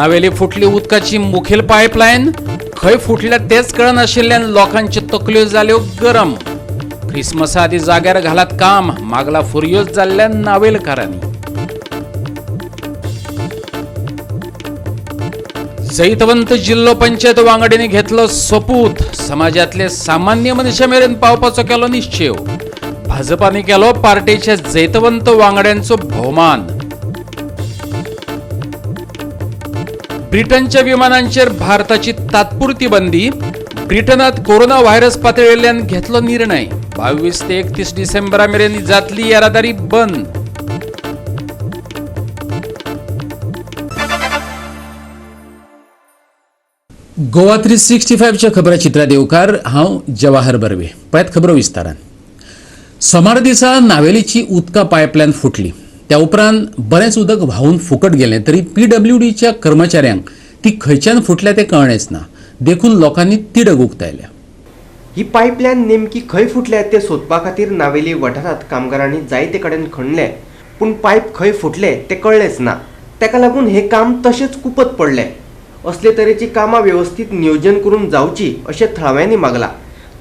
नावेली फुटली उदकाची मुखेल पायपलायन. खंय फुटल्या तेच कळनाशिल्ल्यान लोकांच्यो तकल्यो जाल्यो गरम. क्रिसमसा आदी जाग्यार घालात काम, मागला फुरयोज जाल्ल्या नावेलकारांनी. जैतवंत जिल्लो पंचायत वांगड्यांनी घेतलो सोपूत. समाजातले सामान्य मनशा मेरेन पावपाचो केलो निश्चेव. भाजपाने केलो पार्टीच्या जैतवंत वांगड्यांचो भोवमान. ब्रिटनच्या विमानांचेर भारताची तात्पुरती बंदी. ब्रिटनात कोरोना व्हायरस पातळिल्ल्यान घेतलो निर्णय. 22 ते 31 डिसेंबरा मेरेन जातली येरादारी बंद. गोवा 365च्या खबरा चित्रा देवकार, हांव जवाहर बर्वे. पळयात खबरो विस्तारान. सोमार दिसा नावेलीची उदका पायपलायन फुटली. त्या उपरांत बरेंच उदक व्हांवून फुकट गेलें तरी पीडब्ल्यूडीच्या कर्मचाऱ्यांक ती खंयच्यान फुटल्या तें कळ्ळेंच ना. देखून लोकांनी तिडक उक्तायल्या. ही पायपलायन नेमकी खंय फुटल्या तें सोदपा खातीर नावेली वाठारांत कामगारांनी जायते कडेन खणले, पूण पायप खंय फुटले तें कळ्ळेंच ना. ताका लागून हें काम तशेंच कुपत पडलें. असले तरेची कामां वेवस्थीत नियोजन करून जावची अशें थळाव्यांनी मागलां.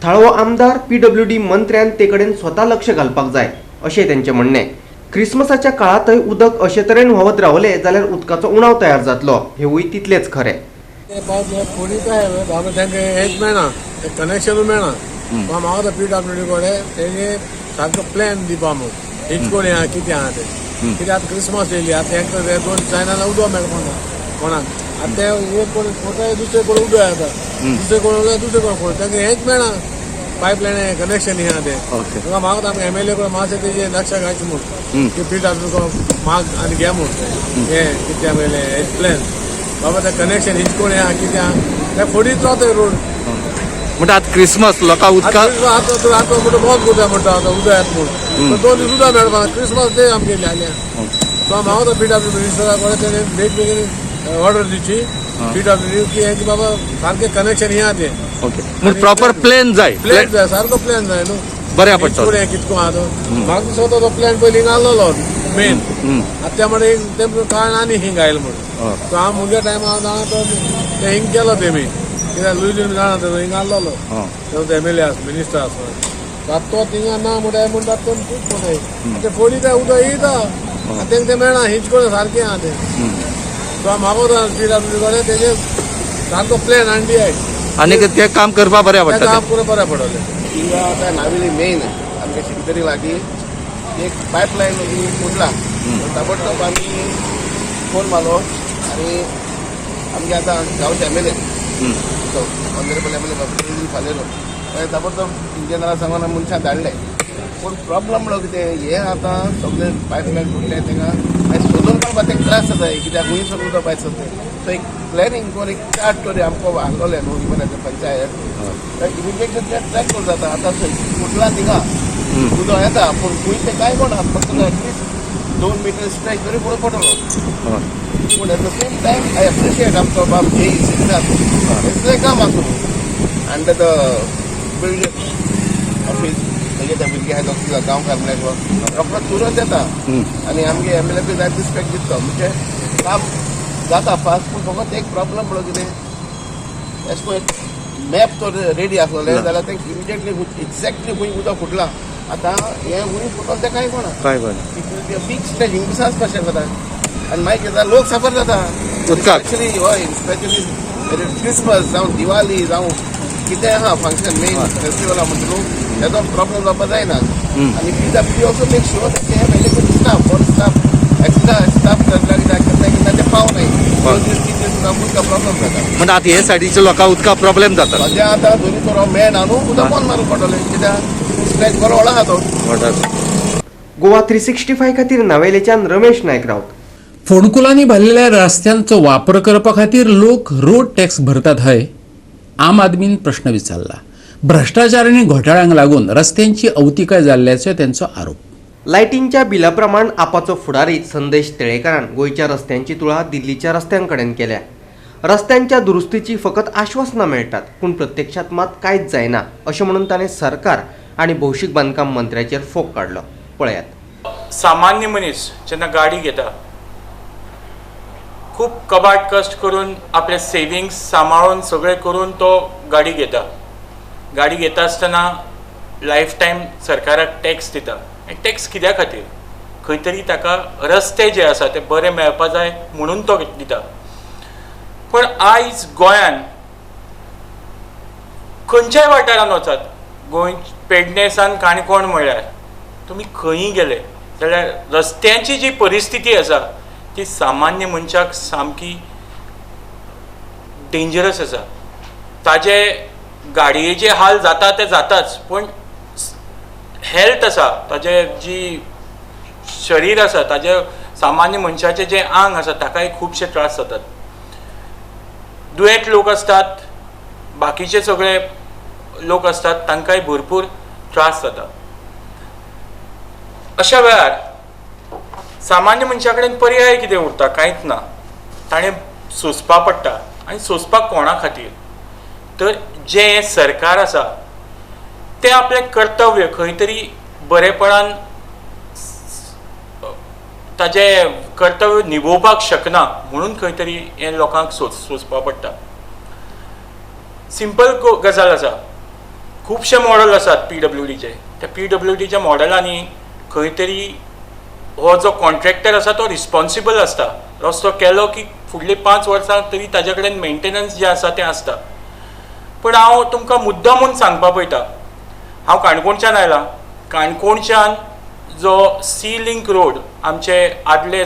थळावो आमदार, पीडब्ल्यूडी मंत्र्यान ते कडेन स्वता लक्ष घालपाक जाय अशें तेंचें म्हणणें. क्रिसमसाच्या काळांतय उदक अशे तरेन व्हांवत रावलें जाल्यार उदकाचो उणाव तयार जातलो हेवूय तितलेंच खरें. ते पावस फोडी काय बाबा, तांकां हेच मेळना, ते कनेक्शनूय मेळना. म्हाका पी डब्ल्यू डी कडेन तेजे सारको प्लॅन दिवपा म्हूण, हेच कोण आहा, कितें आहा ते. कित्याक आतां क्रिसमस येयली, आतां तांकां ते 2 दीस जायना उदक मेळपाक ना कोणाक. आतां ते एक कोण फोटो, दुसरे कोण उदक येता, दुसरे कोण उदक, दुसरे कोण फोड, तांकां हेच मेळना, पायपलायन कनेक्शन आहा ते. तुका म्हाका आमकां एमएलए कडेन मातशें तेजें लक्ष घालचें म्हूण की पी डब्ल्यू माग आनी घे म्हूण हें कितें आमगेलें हेच प्लॅन बाबा, ते कनेक्शन हिच कोण आहा, कितें आहा, ते फोडीत रावता रोड. म्हणटा आतां क्रिसमस लोकां उदका आतां तूं आतां म्हणटा बंद करता म्हणटा, आतां उदक येता म्हूण 2 दीस उदक मेळपा. क्रिसमस डे आमगेली आल्या. सो हांव पी डब्ल्यू मिनिस्टरा कडेन तेणें बेग बेगीन ऑर्डर दिवची पी डब्ल्यू डी की हें बाबा सारकें कनेक्शन हें आहा तें. ओके, म्हण प्रॉपर प्लॅन जाय. प्लॅन जाय, सारको प्लॅन जाय न्हू. बऱ्या पडटा. कोण हें कितको आहा तो म्हाका दिसता, तो प्लॅन पयलीं हिंगा आहलोलो मेन. आतां ते म्हणे ते कारण आनी हिंग आयलो म्हूण. सो हांव मुगे टायमार जाणा तो ते हिंग केलो तेमी, कित्याक लुईजीन जाणा तो हिंग आहलोलो, तो एमएलए आसा, मिनिस्टर आसा. आतां तो थिंगा ना म्हणटा म्हणटा तो खूब म्हणटाय ते फोडी काय उदक येयता, आतां तेंकां तें मेळना, हिंच कोण सारकें आहा तें. सो हांव मागोता पी डब्ल्यू कडेन तेजें सारको प्लॅन हाडून दियाय. आनी ते काम करपा बऱ्या तें पडटा. काम पुरो बरें पडटलें. हिंगा आतां नावेली मेन आमगे शिरदरी लागीं एक पायपलायन फुटला. ताबडतोब आमी फोन मारलो आनी आमगे आतां गांवचे एमएलए, तो ऑनरेबल एमएलए बाबू फालेरो, मागीर ताबडतोब इंजिनियरा सांगून आमी मनशां धाडले. पूण प्रॉब्लम म्हणलो कितें, हें आतां सगळें पायपलायन फुटलें, तांकां मागीर सोदून काडपा तें त्रास जाता, कित्याक खंय सोदून उदक पायप सोदतें. सो एक प्लॅनिंग करून एक चार्ट तरी आमकां आहलोलें न्हू, even as a panchayat immediately तें ट्रॅक करूं जाता. आतां फुटलां थिंगा उदक येता, पूण खंय तें कांय कोणा, फक्त एटलिस्ट 2 मिटर स्ट्रेच तरी पळोवंक पडटलो. पूण at the same time I appreciate आमचो बाब जे सिद्धार्थ, तें काम आसूं अंडर the build office, तेजे ते भुरगे आहाय दोग गांवकार म्हणल्यार रोकडो तुरंत येता आनी आमगे एमएलए जाय रिस्पेक्ट दिता, म्हणजे काम जाता फास्ट. पूण फकत एक प्रॉब्लम म्हणलो कितें, एश कोन एक मॅप तो रेडी आसलोले जाल्यार तें इमिडिएटली एक्झॅक्टली खंय उदक फुटलां, आतां हें खंय फुटलो तें कांय कोणा. काय बरें. It will be a big stretch, हिंग कशें जाता आनी मागीर कितें जाता, लोक सफर जाता. उदकाक. स्पेशली हय, स्पेशली क्रिसमस जावं दिवाळी जावं कितें आहा फंक्शन, मेन फेस्टिवल आहा म्हणटा न्हू, तेजो प्रॉब्लम जावपा जायना. आनी PWD also make sure that they have adequate staff for staff, extra staff जातल्यार कित्याक केन्ना केन्ना ते पावनाय, 2 दीस 3 दीस उदका प्रॉब्लम जाता. म्हणटा आतां हे सायडीच्या लोकांक उदका प्रॉब्लेम जाता. सद्या आतां दोनी तो मेळना न्हू, उदक बंद मारूंक पडटलें, कित्याक स्ट्रेच बरो व्हडलो आहा तो. गोवा 365 खातीर नावेलेच्यान रमेश नायक राऊत. फोंडकुलांनी भरलेल्या रस्त्यांचो वापर करपा खातीर लोक रोड टॅक्स भरतात हय, आम आदमीन प्रश्न विचारला. भ्रश्टाचार आनी घोटाळ्यांक लागून रस्त्यांची अवतिकाय जाल्ल्याचो त्यांचो आरोप. लायटींच्या बिला प्रमाण आपाचो फुडारी संदेश तेळेकारान गोंयच्या रस्त्यांची तुळा दिल्लीच्या रस्त्यां कडेन केल्या. रस्त्यांच्या दुरुस्तीची फकत आश्वासनां मेळटात, पूण प्रत्यक्षात मात कांयच जायना अशें म्हणून ताणें सरकार आनी भौशीक बांदकाम मंत्र्याचेर फोग काडलो. पळयात. सामान्य मनीस जेन्ना गाडी घेता, खूब कबाड कश्ट करून आपले सेविंग्स सांबाळून सगळें करून तो गाडी घेता. गाडी घेता आसतना लायफ टायम सरकाराक टॅक्स दिता आनी टॅक्स कित्या खातीर? खंय तरी ताका रस्ते जे आसा ते बरे मेळपा जाय म्हणून तो दिता. पण आयज गोंयान खंयच्याय वाठारान वचात, गोंय पेडणे सावन काणकोण म्हळ्यार तुमी खंयी गेले जाल्यार रस्त्यांची जी परिस्थिती आसा ती सामान्य मनशाक सामकी डेंजरस आसा. ताजे गाडयेचे हाल जाता ते जाताच, पूण हेल्थ आसा, ताजे जी शरीर आसा, ताजे सामान्य मनशाचें जें आंग आसा ताकाय खुबशे त्रास जातात. दुयेंत लोक आसतात, बाकीचे सगळे लोक आसतात, तांकांय भरपूर त्रास जाता. अशा वेळार सामान्य मनशा कडेन पर्याय कितें उरता? कांयच ना. ताणें सोंसपा पडटा. आनी सोंसपाक कोणा खातीर? तर जें हें सरकार आसा तें आपलें कर्तव्य खंय तरी बरेपणान ताजें कर्तव्य निभोवपाक शकना म्हणून खंय तरी हें लोकांक सोंसपा पडटा. सिंपल गजाल आसा, खुबशे मॉडल आसात पीडब्ल्यूडीचे. त्या पीडब्ल्यूडीच्या मॉडलांनी खंय तरी हो जो कॉन्ट्रॅक्टर आसा तो रिस्पॉन्सिबल आसता. रस्तो केलो की फुडली 5 वर्सां तरी ताजे कडेन मेंटेनन्स जें आसा तें आसता. पूण हांव तुमकां मुद्दामून सांगपा पळयता, हांव काणकोणच्यान आयलां. काणकोणच्यान जो सी लिंक रोड आमचे आदले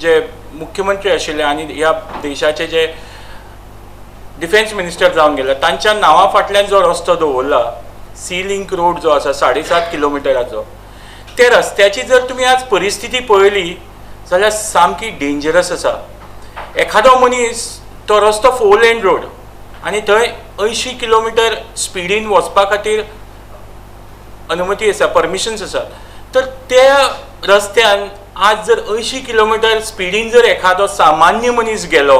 जे मुख्यमंत्री आशिल्ले आनी ह्या देशाचे जे डिफेन्स मिनिस्टर जावन गेले तांच्या नांवा फाटल्यान जो रस्तो दवरला, सी लिंक रोड जो आसा 7.5 किलोमिटराचो, त्या रस्त्याची जर तुमी आज परिस्थिती पळयली जाल्यार सामकी डेंजरस आसा. एखादो मनीस तो रस्तो 4 लेन रोड आनी थंय 80 किलोमिटर स्पिडीन वचपा खातीर अनुमती आसा, परमिशन्स आसा, तर त्या रस्त्यान आज जर 80 किलोमिटर स्पिडीन जर एखादो सामान्य मनीस गेलो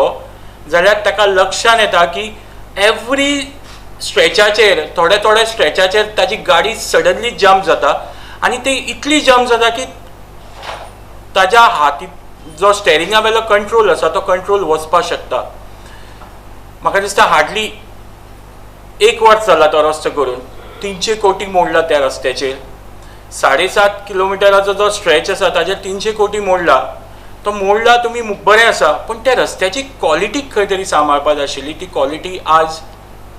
जाल्यार ताका लक्षान येता की एवरी स्ट्रेचाचेर, थोड्या थोड्या स्ट्रेचाचेर ताजी गाडी सडनली जम्प जाता आनी ती इतली जम्प जाता की ताज्या हाती जो स्टेरिंगा वेलो कंट्रोल आसा तो कंट्रोल वचपाक शकता. म्हाका दिसता हार्डली 1 वर्स जाला तो रस्तो करून, 300 कोटी मोडला त्या रस्त्याचेर. 7.5 किलोमिटराचो जो स्ट्रेच आसा ताजेर 300 कोटी मोडला. तो मोडला तुमी बरें आसा, पूण त्या रस्त्याची क्वॉलिटी खंय तरी सांबाळपा जाय आशिल्ली, ती क्वॉलिटी आज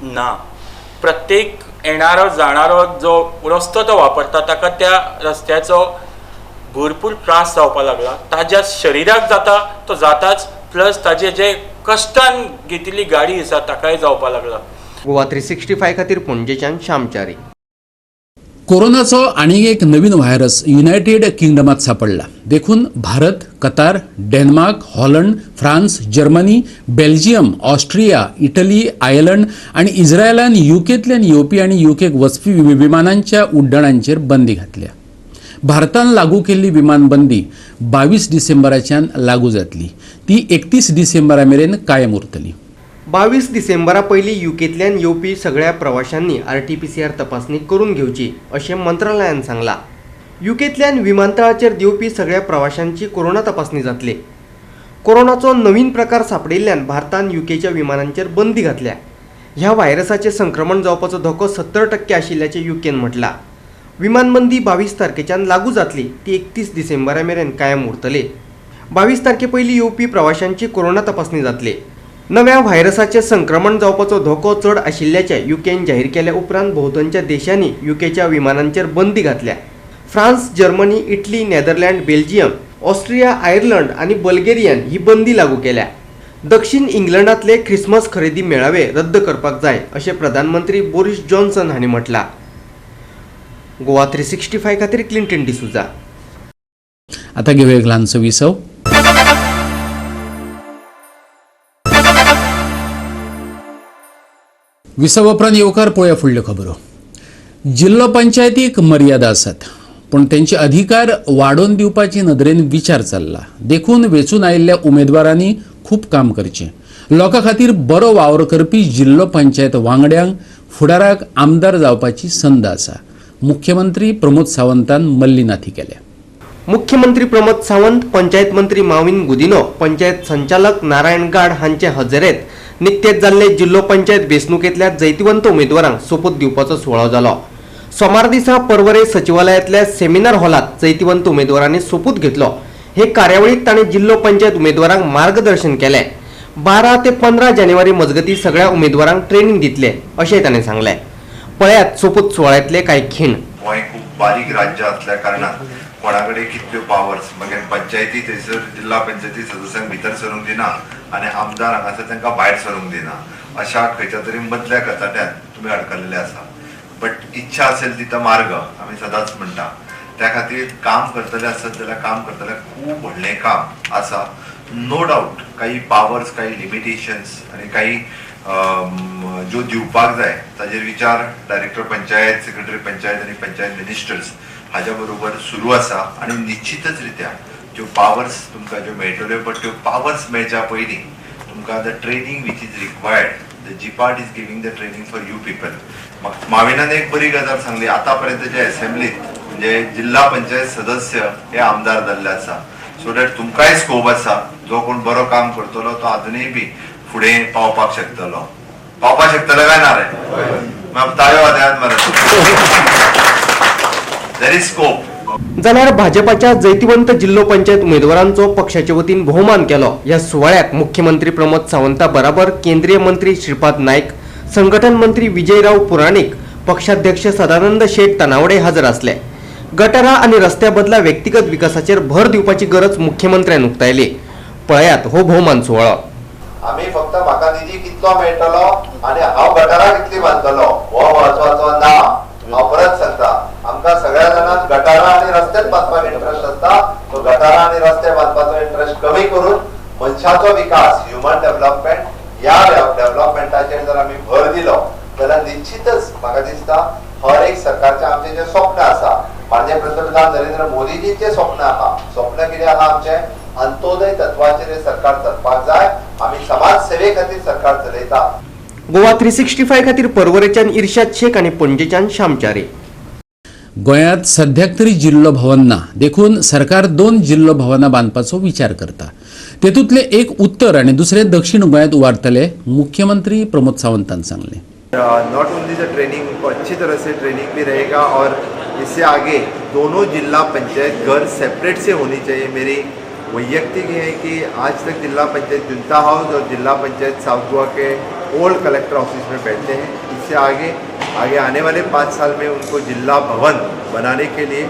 ना. प्रत्येक येणारो जाणारो जो रस्तो तो वापरता ताका त्या रस्त्याचो भरपूर त्रास जावपाक लागला. ताज्या शरिराक जाता तो जाताच, प्लस ताजे जे कश्टान घेतिल्ली गाडी आसा ताकाय जावपाक लागला. गोवा 365 खातीर पणजेच्यान श्यामचारी. कोरोनाचो आनीक एक नवीन व्हायरस युनायटेड किंगडमात सापडला. देखून Bharat, Qatar, Denmark, Holland, France, Germany, Belgium, Austria, Italy, Ireland आनी इस्रायलान युकेंतल्यान येवपी आनी युकेक वचपी विमानांच्या उड्डाणांचेर बंदी घातल्या. भारतान लागू केल्ली विमान बंदी 22 डिसेंबराच्यान लागू जातली. ती 31 डिसेंबरा मेरेन कायम उरतली. 22 डिसेंबरा पयलीं युकेंतल्यान येवपी सगळ्या प्रवाशांनी RT-PCR तपासणी करून घेवची अशें मंत्रालयान सांगलां. युकेंतल्यान विमानतळाचेर देंवपी सगळ्या प्रवाशांची कोरोना तपासणी जातली. कोरोनाचो नवीन प्रकार सांपडिल्ल्यान भारतान युकेच्या विमानांचेर बंदी घातल्या. ह्या व्हायरसाचें संक्रमण जावपाचो धोको 70% आशिल्ल्याचें युकेन म्हटलां. विमानबंदी 22 तारखेच्यान लागू जातली, ती 31 डिसेंबरा मेरेन कायम उरतली. 22 तारखे पयलीं येवपी प्रवाशांची कोरोना तपासणी जातली. नव्या व्हायरसाचें संक्रमण जावपाचो धोको चड आशिल्ल्याचें युकेन जाहीर केल्या उपरांत भोंवतणच्या देशांनी युकेच्या विमानांचेर बंदी घातल्या. France, Germany, Italy, Netherland, Belgium, Austria, Ireland आनी बल्गेरियान ही बंदी लागू केल्या. दक्षिण इंग्लंडांतले ख्रिसमस खरेदी मेळावे रद्द करपाक जाय अशें प्रधानमंत्री बोरिस जॉन्सन हांणी म्हटलां. गोवा 365 खातीर क्लिंटन डिसुजा. आता घेवया एक ल्हानसो विसव. विसव उपरांत येवकार पळोवया फुडल्यो खबरो. जिल्लो पंचायतीक मर्यादा आसात, पूण तेंचे अधिकार वाडोवन दिवपाची नदरेन विचार चल्ला. देखून वेंचून आयिल्ल्या उमेदवारांनी खूब काम करचें. लोकां खातीर बरो वावर करपी जिल्लो पंचायत वांगड्यांक फुडाराक आमदार जावपाची संद आसा. मुख्यमंत्री प्रमोद सावंतान मल्ली नाथी केल्या. मुख्यमंत्री प्रमोद सावंत, पंचायत मंत्री माविन गुदिनो, पंचायत संचालक नारायण गाड हांचे हजेरेत निकतेच जाल्ले जिल्लो पंचायत वेंचणुकेंतल्या जैतिवंत उमेदवारांक सोपूत दिवपाचो सुवाळो जालो. सोमार दिसा पर्वरे सचिवालयांतल्या सेमिनार हॉलात जैतिवंत उमेदवारांनी सोपूत घेतलो. हे कार्यावळीत तांणी जिल्लो पंचायत उमेदवारांक मार्गदर्शन केलें. 12 ते 15 जानेवारी मजगती सगळ्या उमेदवारांक ट्रेनिंग दितले अशें ताणें सांगलें. पळयात सोपूत सुवाळ्यांतले कांय खीण. गोंय खूब बारीक राज्य असल्या कारणान कोणा कडेन कितल्यो पावर्स, मागीर पंचायती थंयसर जिल्हा पंचायती सदस्यांक भितर सरूंक दिना आनी आमदार हांगासर तांकां भायर सरूंक दिना, अशा खंयच्या तरी मदल्या कचाट्यान तुमी अडकल्ले आसा. बट इच्छा असेल तिथं मार्ग आमी सदांच म्हणटा. त्या खातीर काम करतले आसत जाल्यार काम करतले खूब व्हडलें काम आसा. नो डावट काही पावर्स, काही लिमिटेशन्स आनी काही ज्यो दिवपाक जाय ताजेर विचार डायरेक्टर पंचायत, सेक्रेटरी पंचायत आनी पंचायत मिनिस्टर्स हाज्या बरोबर सुरू आसा. आनी निश्चितच रित्या ज्यो पावर्स तुमकां ज्यो मेळटल्यो, बट त्यो पावर्स मेळच्या पयलीं तुमकां the training which is required, the GPADT is giving the training for you people. माविनान एक बरी गजाल सांगली, आतां पर्यंतच्या एसेंब्लीत म्हणजे जिल्हा पंचायत सदस्य हे आमदार जाल्ले आसा, सो that तुमकांय स्कोप आसा. जो कोण बरो काम करतलो तो आजुनूय बी फुडें पावपाक शकतलो. पावपाक शकतलो काय ना रे? ताळयो वाजयात मरे. There is scope. जाल्यार भाजपाच्या जैतिवंत जिल्लो पंचायत उमेदवारांचो पक्षाचे वतीन भोवमान केलो. ह्या सुवाळ्याक मुख्यमंत्री प्रमोद सावंता बराबर केंद्रीय मंत्री श्रीपाद नायक, संघटन मंत्री विजयराव पुराणीक, पक्षाध्यक्ष सदानंद शेट तानावडे हजर आसले. गटारा आनी रस्त्या बदला व्यक्तिगत विकासाचेर भर दिवपाची गरज मुख्यमंत्र्यान उक्तायली. पळयात हो भोवमान सुवाळो. आमी फक्त म्हाका निधी कितलो मेळटलो आनी हांव गटारा कितली बांदतलो हो म्हत्वाचो ना. हांव परत सांगता, आमकां सगळ्या जाणांक गटारा आनी रस्तेच बांदपाक इंट्रस्ट आसता. सो गटारा आनी रस्ते बांदपाचो इंट्रस्ट कमी करून मनशाचो विकास, ह्युमन डेव्हलपमेंट, ह्या डेव्हलपमेंटाचेर जर आमी भर दिलो जाल्यार निश्चितच म्हाका दिसता हर एक सरकारचें आमचें जें स्वप्न आसा, माननीय पंतप्रधान नरेंद्र मोदीजींचें स्वप्न आहा. स्वप्न कितें आहा आमचें? अंत्योदय तत्वाचेर हें सरकार चलपाक जाय. आमी समाज सेवे खातीर सरकार चलयता. गोवा 365 खातीर पर्वरेच्यान इर्शाद शेख आनी पणजेच्यान श्यामचारी. गोंयांत सद्याक तरी जिल्लो भवन ना, देखून सरकार 2 जिल्लो भवनां बांदपाचो विचार करता. तेतूंतलें एक उत्तर आनी दुसरें दक्षिण गोंयांत उबारतले, मुख्यमंत्री प्रमोद सावंतान सांगलें. Not only the training, उनको अच्छी तरह से ट्रेनिंग भी रहेगा और इससे आगे दोनों जिला पंचायत घर सेपरेट से होनी चाहिए. मेरी वैयक्तिक है कि आज तक जिला पंचायत जुंता हाउस और जिला panchayat south Goa K old collector office में बैठते हैं. इससे आगे आगे आने वाले 5 साल में उनको जिला भवन बनाने के लिए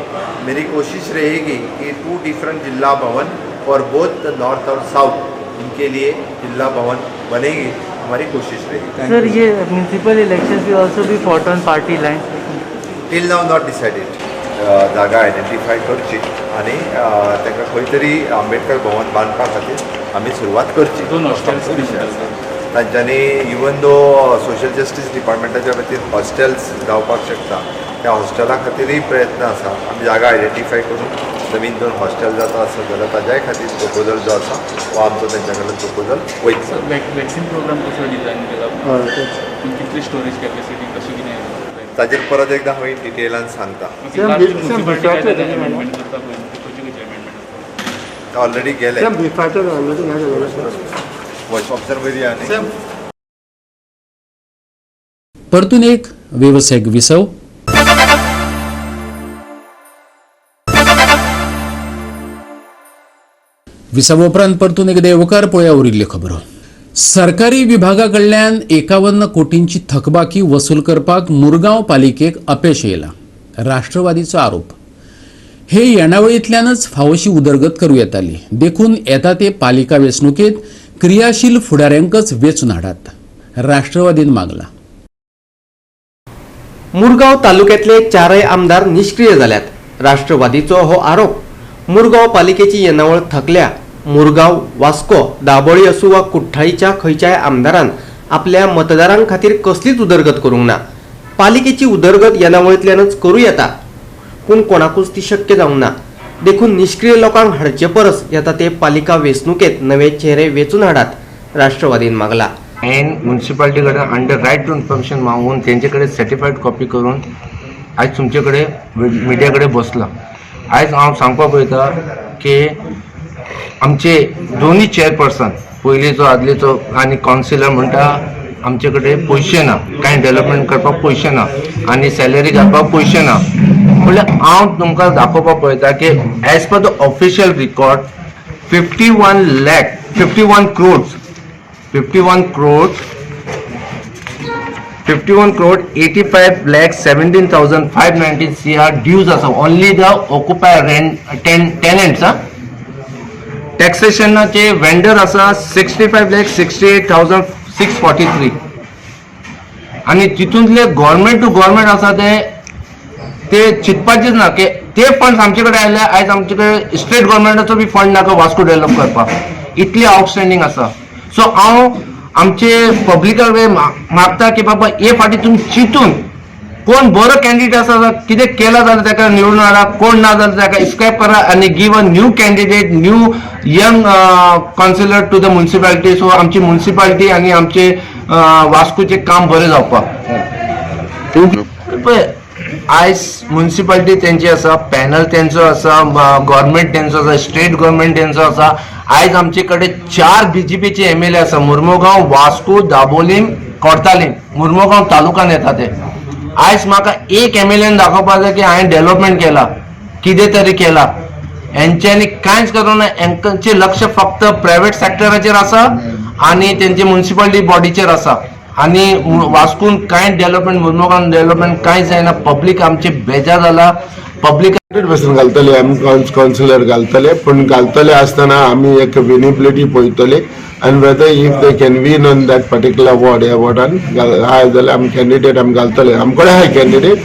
मेरी कोशिश रहेगी कि 2 डिफरेंट जिला भवन और बोथ नॉर्थ और साउथ इनके लिए जिला भवन बनेगी, हमारी कोशिश रहेगी. सर, ये municipal elections will also be fought on party lines? Till now not decided. जागा आयडेंटिफाय करची आनी ताका खंय तरी आंबेडकर भवन बांदपा खातीर आमी सुरवात करची. 2 हॉस्टेल्स विशय आसा तांच्यांनी. इवन दो सोशल जस्टीस डिपार्टमेंटाच्या वतीन हॉस्टेल्स जावपाक शकता, त्या हॉस्टेला खातीरय प्रयत्न आसा. आमी जागा आयडेंटिफाय करून नवीन 2 हॉस्टेल जाता आसत जाल्यार ताज्याय खातीर प्रपोजल जो आसा हो आमचो तेंच्या कडल्यान प्रपोजल वयतलो. वॅक्सिन प्रोग्राम कसो डिझायन केला, कितली स्टोरेज कॅपॅसिटी कशी कितें, ताजेर परत एकदा हांव डिटेलान सांगता. ऑलरेडी गेले ऑप्शन वयरी आनी परतून एक वेवसायीक विसव. विसवा उपरांत परतून एकदा येवकार. पळया उरिल्ल्यो खबरो. सरकारी विभागा कडल्यान 51 कोटींची थकबाकी वसूल करपाक मुरगांव पालिकेक अपेश येयलां, राष्ट्रवादीचो आरोप. हे येणावळींतल्यानच फावोशी उदरगत करूं येताली, देखून येता ते पालिका वेंचणुकेंत क्रियाशील फुडाऱ्यांकच वेंचून हाडात, राष्ट्रवादीन मागला. मुरगांव तालुक्यातले 4 आमदार निष्क्रिय जाल्यात, राष्ट्रवादीचो हो आरोप. मुरगांव पालिकेची येणावळ थकल्या. मुरगांव, वास्को, दाबोळी आसूं वा कुठ्ठाळीच्या खंयच्याय आमदारान आपल्या मतदारां खातीर कसलीच उदरगत करूंक ना. पालिकेची उदरगत येणावळींतल्यानच करूं येता, पूण कोणाकूच ती शक्य जावंक ना. देखून निष्क्रिय लोकांक हाडचे परस येता ते पालिका वेंचणुकेंत नवे चेहरे वेंचून हाडात, राष्ट्रवादीन मागला. हांवें म्युनिसिपालिटी कडेन अंडर रायट टू इन्फॉर्मेशन मागून तेंचे कडेन सर्टिफायड कॉपी करून आयज तुमचे कडेन मिडिया कडेन बसला. आयज हांव सांगपाक पळयता की आमचे दोनूय चेअरपर्सन पयलींचो आदलीचो आनी कावन्सिलर म्हणटा आमचे कडेन पयशे ना, कांय डेवलपमेंट करपाक पयशे ना आनी सॅलरी घालपाक पयशे ना. म्हणल्यार हांव तुमकां दाखोवपाक पळयता की as per the official record 51 lakh 51 crores 51 crore 51 crore 85 lakh 17,519 CR dues आसा only the occupier rent tenants. टॅक्सेशनाचे vendor आसा 65 lakh 68,643 आनी तितूंतले गव्हर्मेंट टू गव्हर्मेंट आसा ते चिंतपाचेच ना की ते फंड्स आमचे कडेन आयले. आयज आमचे कडेन स्टेट गव्हर्मेंटाचो बी फंड नाका वास्को डेव्हलप करपाक, इतले आउटस्टँडींग आसा. सो हांव आमचे पब्लिका कडेन मागता की बाबा हे फाटी तुमी चिंतून कोण बरो कॅन्डिडेट आसा, कितें केलां जाल्यार ताका निवडून हाडा, कोण ना जाल्यार ताका स्क्रॅप करा आनी give a new candidate, new young councillor to the municipality. So आमची म्युनिसिपालिटी आनी आमचे वास्कोचें काम बरें जावपाक. पळय आयज म्युनिसिपालिटी तेंची आसा, पॅनल तेंचो आसा, गव्हर्मेंट तेंचो आसा, स्टेट गव्हर्मेंट तेंचो आसा. आयज आमचे कडेन 4 बीजेपीचे एमएलए आसा, मुर्मुगांव, वास्को, दाबोलीम, कोर्तालीम. मुर्मुगांव तालुकान येता ते. आयज म्हाका एक एमएलएन दाखोवपाक जाय की हांवें डेव्हलपमेंट केला, कितें तरी केला. हेंच्यांनी कांयच करूंक ना. हेंचे लक्ष फक्त प्रायवेट सेक्टराचेर आसा आनी तेंचे म्युनिसिपालिटी बॉडीचेर आसा आनी वास्कून कांय डेव्हलपमेंट, मुर्मुगांव डेव्हलपमेंट कांय जायना. पब्लीक आमचे बेजार जाला. पब्लीक 100% घालतले आमी, कावन्सिलर घालतले. पूण घालतले आसतना आमी एक विनेबिलिटी पळयतले आनी whether if they can win on that particular ward, ह्या वॉर्डान आहाय जाल्यार आमी कॅन्डिडेट आमी घालतले. आमकडे आहाय कॅन्डिडेट,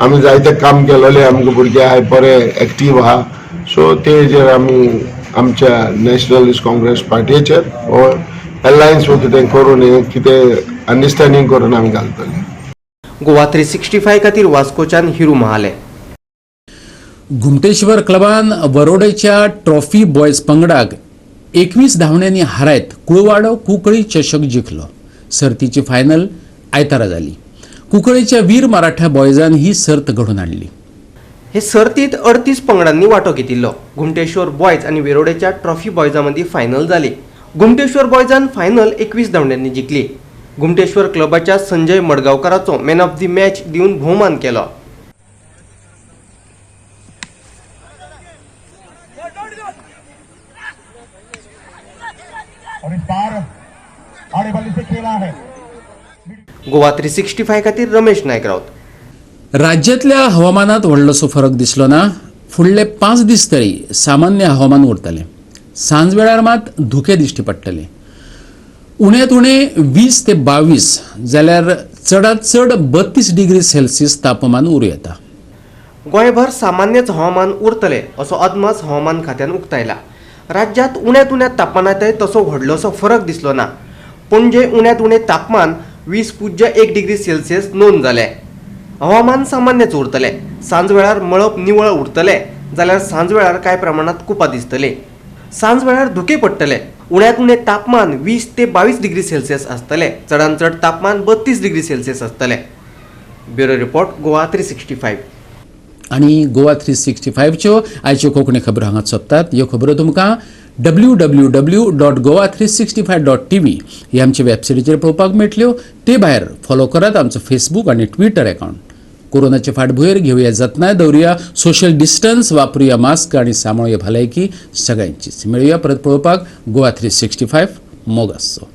आमी जायते काम केलेले, आमकां भुरगे आहाय बरे एक्टीव आहा. सो तेजेर आमी आमच्या नॅशनलिस्ट काँग्रेस पार्टीचेर वो अलायन्स वो कितें करून हें कितें अंडरस्टँडींग करून आमी घालतले. गोवा 365 खातीर वास्कोच्यान हिरू महाले. घुमटेश्वर क्लबान वरोडेच्या ट्रॉफी बॉयज पंगडाक 21 धांवड्यांनी हारायत कुळवाडो कुंकळी चषक जिखलो. सर्तीची फायनल आयतारा जाली. कुंकळीच्या वीर मराठा बॉयजान ही सर्त घडोवन हाडली. हे सर्तीत 38 पंगडांनी वांटो घेतिल्लो. घुमटेश्वर बॉयज आनी वेरोडेच्या ट्रॉफी बॉयजा मदीं फायनल जाली. घुमटेश्वर बॉयजान फायनल 21 धांवड्यांनी जिखली. घुमटेश्वर क्लबाच्या संजय मडगांवकाराचो मॅन ऑफ the match दिवन भोवमान केलो. गोवा 365 खातीर रमेश नायक राऊत. राज्यांतल्या हवामानात व्हडलोसो फरक दिसलो ना. फुडले 5 दीस तरी सामान्य हवामान उरतलें. सांजवेळार मात धुकें दिश्टी पडटलें. उण्यांत उणें 20 ते 22 जाल्यार चडांत चड 32 डिग्री सेल्सियस तापमान उरूं येता. गोंयभर सामान्यच हवामान उरतलें असो अदमास हवामान खात्यान उक्तायला. राज्यांत उण्यांत उण्या तापमानांतय तसो व्हडलोसो फरक दिसलो ना. पणजे उण्यांत उणें तापमान 20.1 डिग्री सेल्सियस नोंद जालें. हवामान सामान्यच उरतलें. सांजवेळार मळब निवळ उरतलें जाल्यार सांजवेळार कांय प्रमाणांत कुपां दिसतलीं. सांजवेळार धुकें पडटलें. उण्यांत उणें तापमान 20 ते 22 डिग्री सेल्सियस आसतलें. चडांत चड तापमान 32 डिग्री सेल्सियस आसतलें. Bureau report, Goa 365. आनी गोवा 365च्यो आयच्यो कोंकणी खबरो हांगा सोंपतात. ह्यो खबरो तुमकां www.goa365.tv ही आमच्या वेबसायटीचेर पळोवपाक मेळटल्यो. ते भायर फॉलो करात आमचो फेसबूक आनी ट्विटर अकावंट. कोरोनाचे फाटभुंयेर घेवया जतनाय, दवरुया सोशल डिस्टन्स, वापरुया मास्क आनी सांबाळुया भलायकी सगळ्यांचीच. मेळुया परत पळोवपाक गोवा 365. मोग आसचो.